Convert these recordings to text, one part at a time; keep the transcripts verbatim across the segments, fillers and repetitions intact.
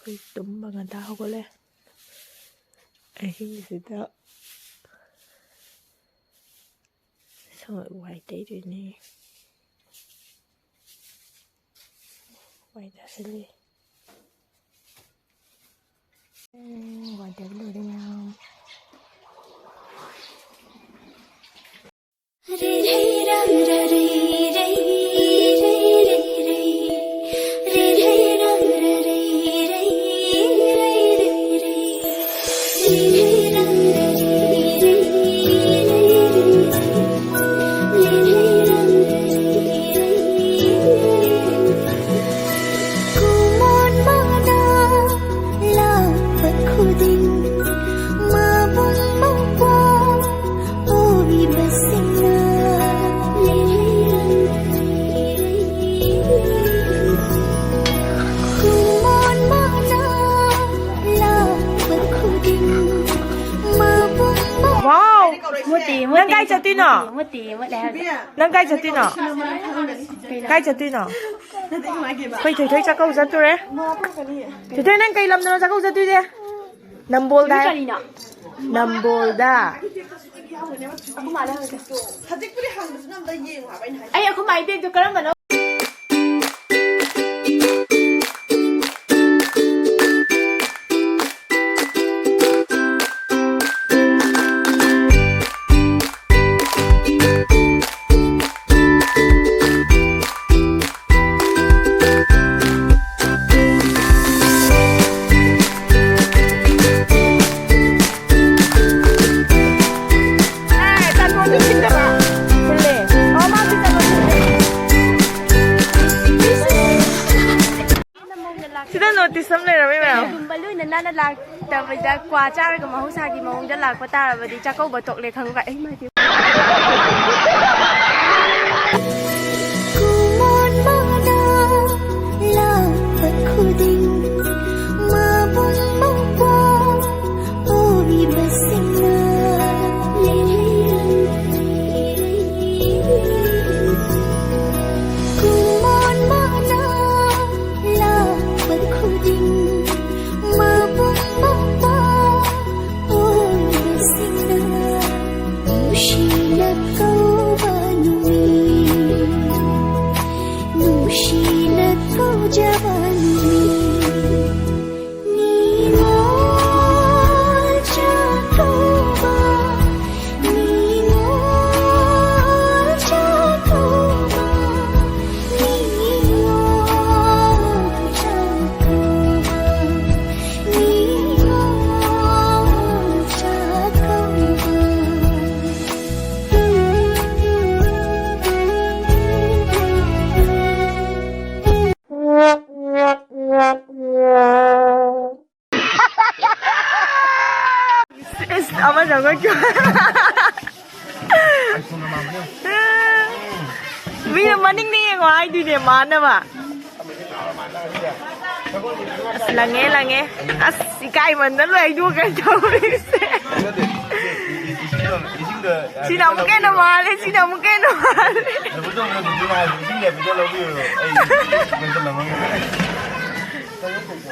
ꯑꯩ ꯇꯨꯝꯕ ꯉꯟꯇꯥ ꯍꯧꯒꯠꯂꯦ꯫ ꯑꯍꯤꯡꯁꯤꯗ ꯁꯪ-, ꯋꯥꯏ ꯇꯩꯗꯣꯏꯅꯦ꯫ ꯋꯥꯏ ꯇꯥꯁꯤꯜꯂꯤ꯫ ꯎꯝ, ꯋꯥꯏ ꯇꯩꯕ ꯂꯣꯏꯔꯦ ꯃꯌꯥꯝ꯫ ꯀꯨꯃꯣꯟ ꯃꯥꯅ ꯂꯥꯛꯄ ꯈꯨꯗꯤꯡ ꯃꯕꯨꯡ ꯃꯧꯄ꯭ꯋꯥ ꯑꯣꯏꯕꯁꯤꯡꯅ ꯀꯨꯃꯣꯟ ꯃꯥꯅ ꯂꯥꯛꯄ ꯈꯨꯗꯤꯡ ꯃꯕꯨꯡ ꯃꯧ- ꯋꯥꯎ! ꯃꯨꯠꯇꯤ, ꯅꯪ ꯀꯥꯏ ꯃꯨꯠꯇꯤ, ꯆꯠꯇꯣꯏꯅꯣ? ꯃꯨꯠꯇꯤ, ꯃꯨꯠꯂꯦ ꯍꯥꯏꯕꯗꯣ꯫ ꯅꯪ ꯀꯥꯏ ꯆꯠꯇꯣꯏꯅꯣ? ꯀꯩꯅꯣ? ꯀꯥꯏ ꯆꯠꯇꯣꯏꯅꯣ? ꯑꯩꯈꯣꯏ ꯊꯣꯏꯊꯣꯏ ꯆꯥꯛꯀꯧ ꯆꯠꯇꯣꯔꯦ꯫ ꯊꯣꯏꯊꯣꯏ, ꯅꯪ ꯀꯩ ꯂꯝꯗꯅꯣ ꯆꯥꯛꯀꯧ ꯆꯠꯇꯣꯏꯁꯦ? ꯅꯝꯕꯣꯜꯗ ꯍꯥꯏ꯫ ꯀꯔꯤꯅꯣ? ꯅꯝꯕꯣꯜꯗ꯫ ꯑꯩꯈꯣꯏ ꯃꯥꯗ ꯍꯪꯉꯛꯀꯦ꯫ ꯑꯩ ꯑꯩꯈꯣꯏ ꯃꯥꯒꯤ ꯕꯦꯒꯇꯣ ꯀꯔꯝꯕꯅꯣ? ꯁꯤꯗ ꯅꯣꯇꯤꯁ ꯑꯃ ꯂꯩꯔꯝꯃꯦ ꯃꯌꯥꯝ꯫ ꯀꯔꯤꯒꯨꯝꯕ ꯂꯣꯏꯅ ꯅꯥꯟꯅ ꯂꯥꯛꯇꯕꯤꯗ ꯀ꯭ꯋꯥ ꯆꯥꯔꯒ ꯃꯍꯧꯁꯥꯒꯤ ꯃꯑꯣꯡꯗ ꯂꯥꯛꯄ ꯇꯥꯔꯕꯗꯤ ꯆꯥꯛꯀꯧꯕ ꯇꯣꯛꯂꯦ ꯈꯪꯕ꯫ ꯑꯩ ꯃꯥꯏ ꯄꯦꯝꯃ꯫ ꯀꯨꯃꯣꯟ ꯃꯥꯅ ꯂꯥꯛꯄ ꯈꯨꯗꯤꯡ ꯃꯕꯨꯡ ꯃꯧꯄ꯭ꯋꯥ ꯑꯣꯏꯕꯁꯤꯡꯅ ꯀꯨꯃꯣꯟ ꯃꯥꯅ ꯂꯥꯛꯄ ꯈꯨꯗꯤꯡ ꯅꯨꯡꯁꯤꯅ ꯀꯧꯕ ꯅꯨꯃꯤꯠ, ꯅꯨꯡꯁꯤꯅ ꯀꯧꯖꯕ ꯅꯨꯃꯤꯠ, ꯅꯤꯉꯣꯜ ꯆꯥꯛꯀꯧꯕ, ꯅꯤꯉꯣꯜ ꯆꯥꯛꯀꯧꯕ, ꯅꯤꯉꯣꯜ ꯆꯥꯛꯀꯧꯕ, ꯅꯤꯉꯣꯜ ꯆꯥꯛꯀꯧꯕ꯫ ꯏꯁ, ꯑꯃ ꯆꯪꯉꯛꯈꯤꯕ꯫ ꯃꯤꯅ ꯃꯅꯤꯡꯗ ꯌꯦꯡꯉꯣ ꯍꯥꯏꯗꯨꯅꯦ, ꯃꯥꯟꯅꯕ꯫ ꯑꯁ, ꯂꯪꯉꯦ, ꯂꯪꯉꯦ꯫ ꯑꯁ, ꯏꯀꯥꯏꯃꯟꯗ ꯂꯣꯏ ꯍꯩꯗꯣꯛꯈ꯭ꯔꯦ ꯇꯧꯔꯤꯁꯦ꯫ ꯁꯤꯅ ꯑꯃꯨꯛꯀ ꯍꯦꯟꯅ ꯃꯥꯜꯂꯦ, ꯁꯤꯅ ꯑꯃꯨꯛꯀ ꯍꯦꯟꯅ ꯃꯥꯜꯂꯦ꯫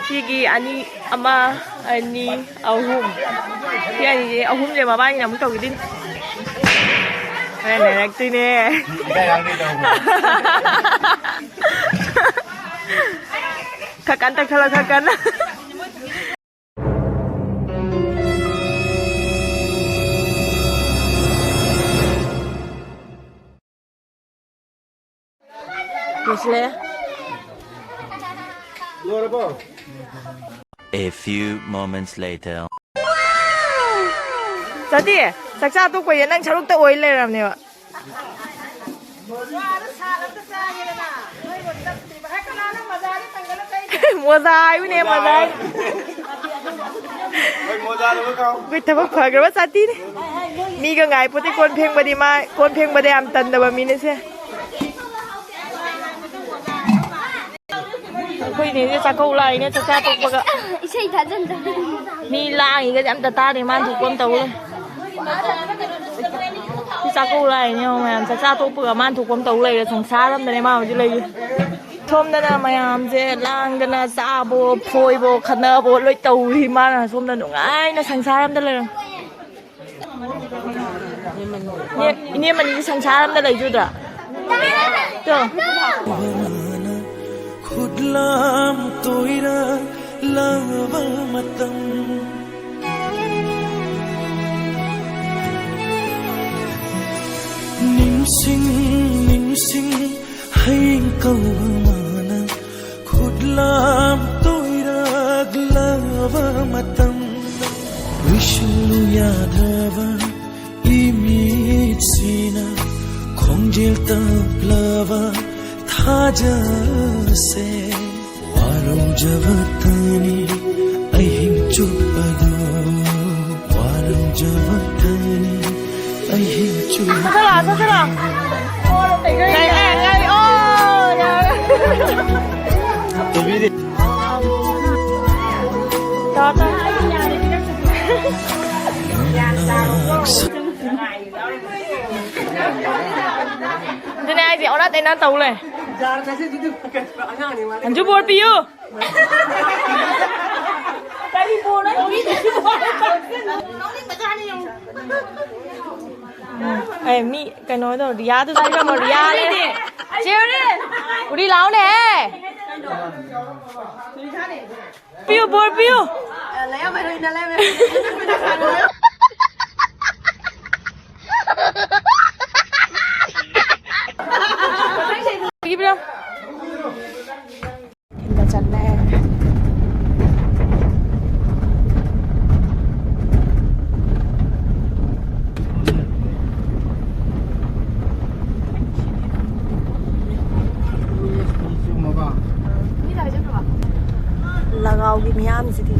ꯁꯤꯒꯤ ꯑꯅꯤ, ꯑꯃ, ꯑꯅꯤ, ꯑꯍꯨꯝ꯫ ꯁꯤ ꯑꯅꯤꯁꯦ, ꯑꯍꯨꯝꯁꯦ ꯃꯕꯥꯅꯤꯅ ꯑꯃꯨꯛ ꯇꯧꯈꯤꯗꯣꯏꯅꯤ꯫ ꯍꯣꯔꯦꯟ ꯅꯩꯔꯛꯇꯣꯏꯅꯦ꯫ ꯈꯔ ꯀꯟꯅ ꯇꯛꯊꯠꯂꯣ, ꯈꯔ ꯀꯟꯅ꯫ ꯂꯣꯏꯁꯤꯜꯂꯦ꯫ A few moments later. ꯆꯥꯇꯤ, ꯆꯥꯛꯆꯥ ꯇꯣꯛꯄꯩꯗ ꯅꯪ ꯁꯔꯨꯛꯇ ꯑꯣꯏ ꯂꯩꯔꯝꯅꯦꯕ꯫ ꯃꯣꯖꯥ ꯍꯥꯏꯕꯅꯦ, ꯃꯣꯖꯥ ꯍꯥꯏꯕ꯫ ꯑꯩꯈꯣꯏ ꯊꯕꯛ ꯐꯈ꯭ꯔꯕ ꯆꯥꯇꯤꯅꯦ꯫ ꯃꯤꯒ ꯉꯥꯏ ꯄꯣꯠꯇꯦ ꯀꯣꯟ ꯐꯦꯡꯕꯗꯤ꯫ ꯃꯥ ꯀꯣꯟ ꯐꯦꯡꯕꯗ ꯌꯥꯝ ꯇꯟꯗꯕ ꯃꯤꯅꯦ ꯁꯦ꯫ ꯑꯩꯈꯣꯏ ꯅꯦꯁꯦ ꯆꯥꯛꯀꯧ ꯂꯥꯛꯏꯅꯦ ꯆꯥꯛꯆꯥ ꯇꯣꯛꯄꯒ꯫ ꯏꯁꯩ ꯊꯥꯖꯟꯗ꯫ ꯃꯤ ꯂꯥꯡꯉꯤꯒꯁꯦ ꯑꯝꯇ ꯇꯥꯗꯦ, ꯃꯥꯅ ꯊꯣꯛꯄ ꯑꯃ ꯇꯧ ꯂꯩ꯫ ꯁꯤ ꯆꯥꯛꯀꯧ ꯂꯥꯛꯏꯅꯦ ꯌꯦꯡꯉꯣ ꯃꯌꯥꯝ, ꯆꯥꯛꯆꯥ ꯇꯣꯛꯄꯒ ꯃꯥꯅ ꯊꯣꯛꯄ ꯑꯃ ꯇꯧ ꯂꯩꯔꯦ꯫ ꯁꯪꯁꯥꯔ ꯑꯃꯗꯅꯦ ꯃꯥ ꯍꯧꯖꯤꯛ ꯂꯩꯔꯤ꯫ ꯁꯣꯝꯗꯅ ꯃꯌꯥꯝꯁꯦ ꯂꯥꯡꯗꯅ ꯆꯥꯕꯣ, ꯐꯣꯏꯕꯣ, ꯈꯠꯅꯕꯣ ꯂꯣꯏ ꯇꯧꯔꯤ꯫ ꯃꯥꯅ ꯁꯣꯝꯗ ꯅꯨꯡꯉꯥꯏꯅ ꯁꯪꯁꯥꯔ ꯑꯃꯗ ꯂꯩꯔꯝ꯫ ꯏꯅꯦ, ꯏꯅꯦ ꯃꯅꯤꯒꯤ ꯁꯪꯁꯥꯔ ꯑꯝꯗ ꯂꯩꯖꯨꯗ꯭ꯔꯥ? ꯇꯣ꯫ ꯈꯨꯠꯂꯥꯝ ꯇꯣꯏꯔꯛꯂꯕ ꯃꯇꯝ, ꯅꯤꯡꯁꯤꯡ ꯅꯤꯡꯁꯤꯡ ꯍꯌꯦꯡ ꯀꯧꯕ ꯃꯥꯅ ꯈꯨꯠꯂꯥꯝ ꯇꯣꯏꯔꯛꯂꯕ ꯃꯇꯝ, ꯂꯣꯏꯁꯤꯜꯂꯨ ꯌꯥꯗ꯭ꯔꯕ ꯏꯃꯤꯠꯁꯤꯅ ꯈꯣꯡꯖꯦꯜ ꯇꯞꯂꯕ ꯊꯥꯖꯁꯦ꯫ ꯋꯥꯔꯧꯖꯕ ꯊꯅꯤ ꯑꯍꯤꯡ ꯆꯨꯞꯄꯗꯣ, ꯋꯥꯔꯧꯖꯕ ꯊꯅꯤ ꯑꯍꯤꯡ ꯆꯨꯞꯄꯗꯣ꯫ ꯆꯠꯁꯤꯔꯣ, ꯆꯠꯁꯤꯔꯣ? ꯀꯩ, ꯀꯩ, ꯀꯩ, ꯑꯣ, ꯌꯥꯔꯦ꯫ ꯇꯧꯕꯤꯗꯦ꯫ ꯇꯧꯔꯣ, ꯇꯧꯔꯣ꯫ ꯑꯗꯨꯅꯦ ꯍꯥꯏꯁꯦ, ꯑꯣꯟꯅ ꯇꯩꯅ ꯇꯧ ꯂꯩ꯫ ꯑꯟꯖꯨ, ꯕꯣꯔ ꯄꯤꯌꯨ꯫ ꯀꯔꯤ ꯕꯣꯔꯅꯣ? ꯑꯦ, ꯃꯤ ꯀꯩꯅꯣꯗꯣ, ꯔꯤꯌꯥꯗꯨꯁꯨ ꯄꯤꯔꯝꯃꯣ, ꯔꯤꯌꯥꯅꯦ꯫ ꯆꯦ ꯎꯔꯤ, ꯎꯔꯤ ꯂꯥꯎꯅꯦ꯫ ꯄꯤꯌꯨ, ꯕꯣꯔ ꯄꯤꯌꯨ꯫ ꯊꯤꯟꯕ ꯆꯠꯂꯦ꯫ ꯂꯒꯥꯎꯒꯤ ꯃꯤꯌꯥꯝꯁꯤꯗꯤ꯫